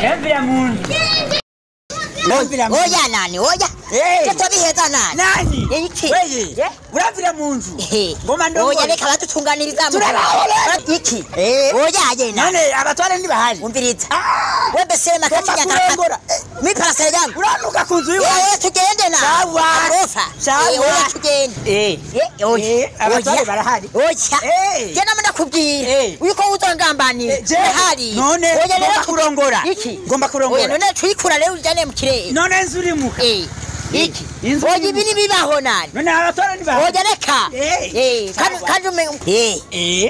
Yamvira munzu. Oya nani oya. Tutabiheza nani? Nani? Iki. Weye. Uramvira munzu. Ngoma ndongo. Oya reka badutunganiriza. Iki. Oya ye nani? None abatware ntibahari. Umviriza. Wembe sema katinya karapora. Mi parasera yangu. Uranuka kunzu iwe. Oya tugende na. Sawa. Sawa. Oya tugende. Oya. Abatware barahari. Oya. Je namwe ndakubwira. Uko uzongambanira. Hari. None ngomba kurongora. Iki. Ngomba kurongora. Oya none twikura rero ujane mu kirere. None nzurimuka. Iki. Oya ibi nibibaho nani? None abatware ntibahari. Oya reka. Kandi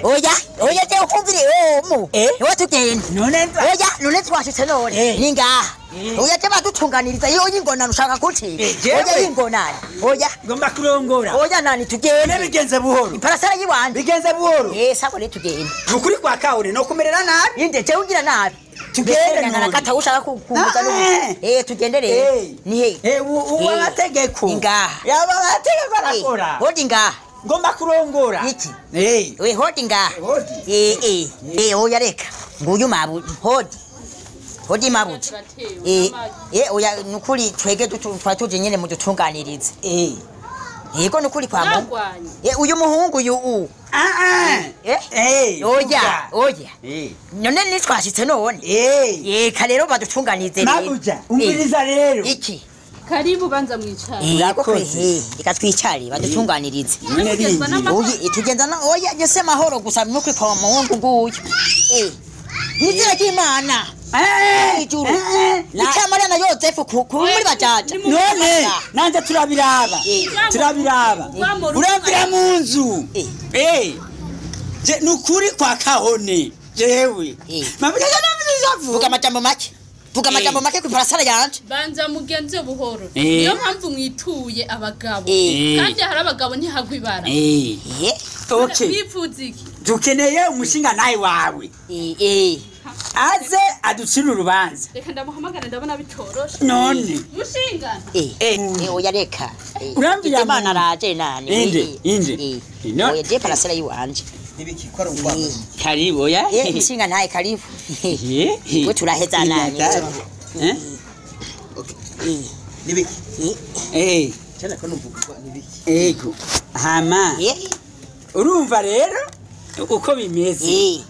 oya. Oya je ukumvire mu. Oya tugende. None oya none twashitse none. Ningaha. Oya je badutunganiriza iyo ingona ushaka kuti. Oya ingona. Oya ngomba kurongora. Oya nani tugende. Bigenze buhoro. Iparasara yiwanje. Bigenze buhoro. Sako ne tugende. Nukuri kwa kaure no kumerera nabi. Inde je ugira nabi. Tugende none. Kata ushaka kukuza no. Tugende rero. Ni he. Uwa mategeko. Ingaha. Yaba mategeko arakora. Hodi ngaha. Ngomba kurongora. Iki. We hodi ngaha. Hodi. Oya reka. Nguyu mabu hodi. Hodi mabuti. Oya nukuri twege twatuje nyene mudutunganirize. Yego nukuri kwa mu. Uyu muhungu uyu u. Oya, oya. None nitwashitse none. Reka rero badutunganize rero. Mabuja, umviriza rero. Iki. Karibu banza mwicare. Urakoze. Reka twicare badutunganirize. Oya, tugenza na oya jese mahoro gusa nukuri kwa muhungu nguyu. Nizira ry'Imana. Ijuru. Icyamara na Yozefu muri bajaja. None nanje turabiraba. Turabiraba. Uramvira munzu. Je nukuri kwa kahone. Jewe. Mabuja namviriza. Vuga amajambo make. Vuga amajambo make ku parasara yanje. Banza mugenze buhoro. Niyo mpamvu mwituye abagabo. Kandi hari abagabo ntihagwa ibara. Okay. Bifuza iki? Dukeneye umushinga nawe wawe. Aze aducira urubanza. Reka ndamuhamagara ndabona bitoroshe. None. Mushinga. Oya reka. Urambira Imana araje nani. Inde, inde. Oya je parasera yiwanje. Nibiki ko ari ugwa. Karibu oya. Mushinga ntaye karibu. We turaheza nani. Okay. Nibiki. Cyane ko numvuga nibiki. Ego. Hama. Urumva rero uko bimeze.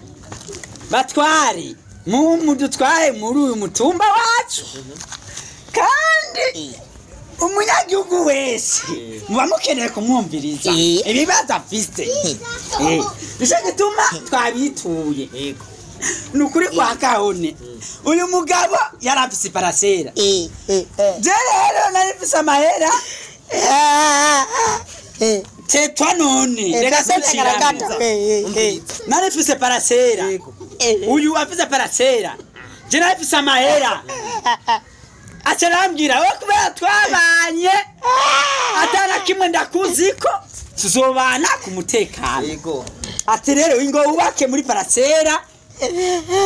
Batwari mudutwaye muri uyu mutumba wacu. Kandi umunyagihugu wese muba mukeneye kumwumviriza ibibazo afise. Nico gituma twabituye. Nukuri kwa kahone. Uyu mugabo yarafise iparasera. Je rero narifise amahera. Tetwa none reka sinshiragata. Narifise parasera. Uyu afise parasera. Je narifise amahera. Acarambwira we kubera twabanye atana kimwe ndakuziko tuzobana ku mutekano. Ati rero ingo ubake muri parasera.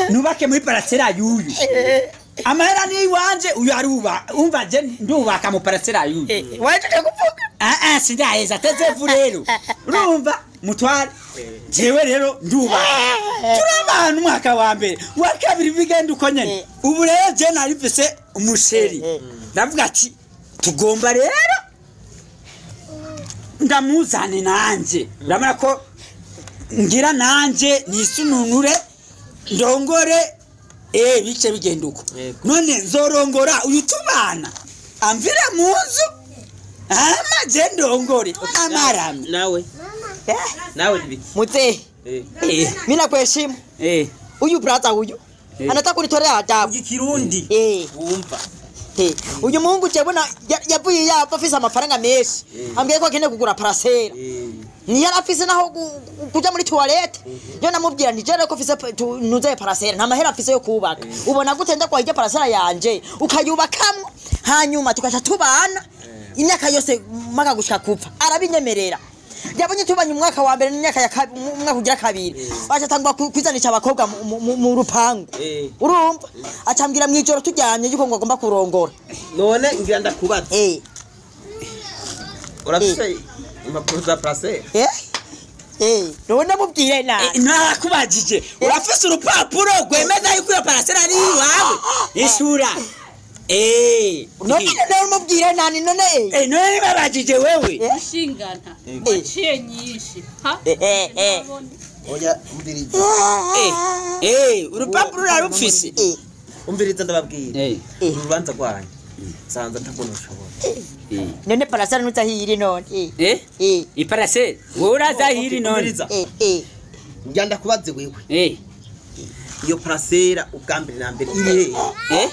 Nubake muri parasera yuyu. Amahera ni iwanje uyu aruba umva je ndubaka mu parasera yuyu. Waje kuvuga. Sindaheza tezevu rero. Urumva mutware jewe rero ndubaka. Turabana umwaka wa mbere wa kabiri bigenda uko nyene. Ubu rero je narifise umusheri. Ndavuga ati tugomba rero ndamuzane nanje. Urabona ko ngira nanje nisununure ndongore bice bigenda uko. None nzorongora uyu tubana amvire munzu ama je ndongore amarame. Nawe. Nawe nibiki. Mzee. Mimi nakuheshimu. Huyu brother huyu anataka kunitolea adabu. Ikirundi. Wumva. Uyu muhungu jebona yavuye yapfa afise amafaranga menshi. Ambwiye ko akeneye kugura parasera. Ntiyari afise naho kuja muri toilette. Yo namubwira nti je ko afise nuzaye parasera nta mahera afise yo kubaka. Ubona gute ndakwa ijya parasera yanje ukayubakamwo hanyuma tukaca tubana imyaka yose maka gushika kupfa. Arabinyemerera. Yabonye tubanye umwaka wa mbere n'imyaka ya umwaka ugira kabiri. Bacha tangwa kwizanisha abakobwa mu rupangu. Urumva? Acambwira mwijoro turyamye yuko ngo agomba kurongora. None ngira ndakubaza. Urafise impapuro za parasera? None mubwire na Narakubajije urafise urupapuro rwemeza yuko iyo parasera ari iwawe ishura none none mubwire nani none none babajije wewe ushingana waciye nyinshi ha oya umviriza urupapuro urarufise umviriza ndababwira urubanza rwanyu sanza ntabwo nshobora none parasera nutahiri none iparasera wowe urazahiri none njya ndakubaze wewe iyo parasera ubwa mbere na mbere iri hehe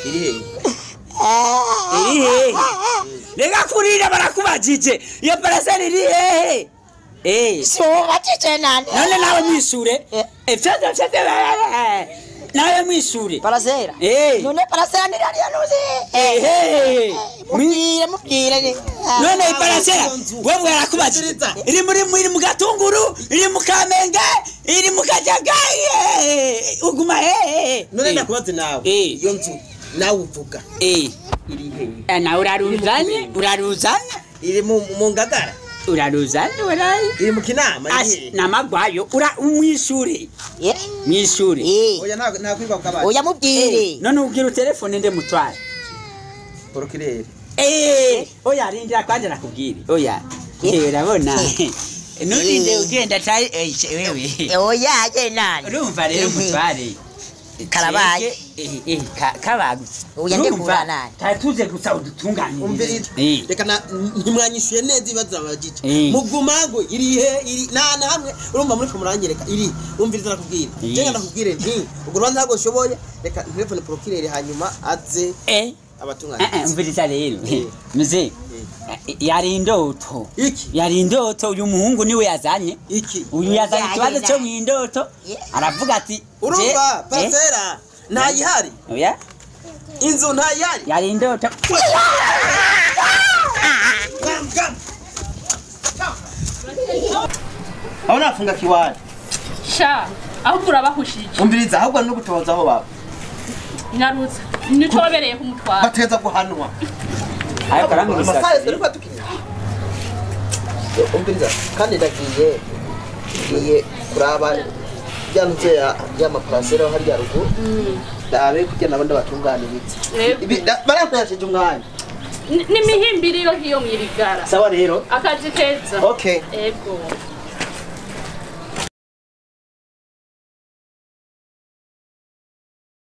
iri hehe iri hehe reka kurira barakubajije iyo parasera iri hehe so batije nani none nawe mwishure nawe mwishure parasera none parasera ni rariya nuzi mubwire mubwire none iparasera wewe barakubajije iri muri iri mu Gatunguru iri mu Kamenge iri mu Kajaga uguma none ndakubaze nawe iyo nzu nawe uvuga iri hehe nawe uraruzanye uraruzanye iri mu Ngagara uraruzanye warayi iri mu Kinama namagwayo ura umwishure mwishure oya nta kwigwa bw'abana oya mubwire none ubwira utelefone nde mutware porokirere oya rindira kwanje nakubwire oya urabona nurinde ugenda tayi wewe oya je nani urumva rero mutware karabaye kabagutse oya ndekura nani tatuze gusa udutunganire umviriza reka ntimwanyishuye neza ibibazo abajije mugumango iri he iri nta na hamwe urumva muri ko muranyereka iri umviriza nakubwira je ndakubwire nti ubwo rubanza ntabwo nshoboye reka telefone procureur hanyuma aze abatunganye umviriza rero muze yari indoto yari indoto uyu muhungu niwe yazanye iki uyu yazanye ikibazo cyo mu indoto aravuga ati urumva parasera ntayihari oya inzu ntayihari yari indoto aho nafunga kiwani sha ahubwo urabahushije umviriza ahubwo no gutoza aho baba nyarutsa nico wabereye kumutwara bateza guhanwa ariko aramwisa umviriza kandi ndagiye ngiye kuraba byanze ya maparasera harya ruguru ndabe kugira nabo ndabatunganiriza barantesheje umwanya n'imihimbiriro hiyo mwirigara sawa rero akazi keza okay ego.